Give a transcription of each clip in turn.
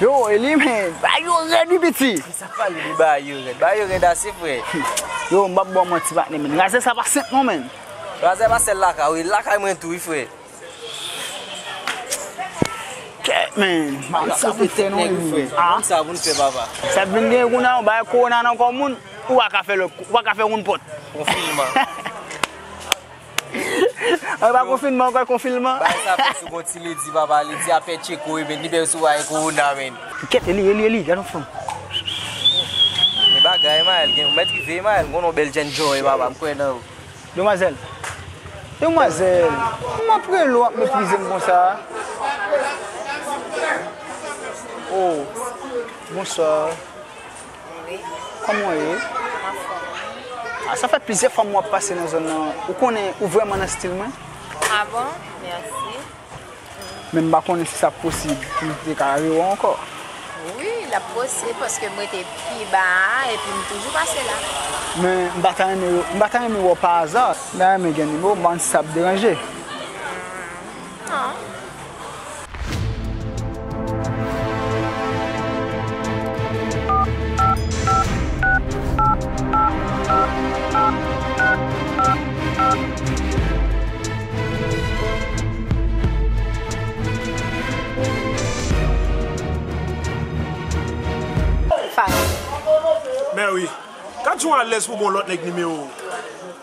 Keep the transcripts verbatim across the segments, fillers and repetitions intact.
Yo, Eli, men, bagay yo rèd, wi, piti. Sa pale de bagay yo rèd. Bagay yo rèd ase, frè. Yo, m p ap ba w manti, patnè, men. Razè sa pa senp non, men. Razè pa sèl lakay ou, e lakay mwen tou, wi, frè. Kèt, men. M p ap sa pou n fè non, Eli. Ah. Sa pou n fè, papa. Sa vin gen kounye a, yon bagay kowona nan kò moun, ou pa ka fè lòt, ou pa ka fè yon pòt. Konfinman. Ay, pa konfinman, ankò konfinman. Bagay sa fè sou gon ti ledi, papa, ledi a pè tcheko, e men li pè sou ay kowona, men. Kèt, Eli, Eli, Eli, gade yon fanm. Men bagay, Emael, gen, ou mèt rive, Emael, m konnen w bèl djènjòy, papa, m kwè nan ou. Demwazèl. Demwazèl, kòman w ap rele w ap meprize m konsa? Oh, bonswa. Wi. Kòman w ye? M anfòm, wi. Ah, sa fè plizyè fwa m wè w ap pase nan zòn nan. Ou konnen, ou vrèman nan estil mwen. Ah bon? Mèsi. Men m pa konnen si sa posib pou m te ka rewè w ankò. Wi, l ap posib, paske m rete pi ba a, epi m toujou pase la. Men m pa ta renmen, m pa ta renmen wè w pa aza. M ta renmen gen nimewo w, m pa konn si sa ap deranje. Non. Fas. Mèwi, gad jan w alèz pou bon lòt nèg nimewo w.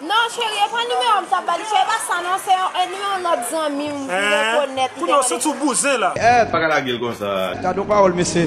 Non, cheri, e pa nimewo m t ap ba li, cheri, e pa sa non, se yon, e nimewo yon lòt zanmi m, m rekonèt, m te mande. Kounye a w santi w bouzen la. Eh, pa ka lage l konsa. Gad yon pawòl, mesye.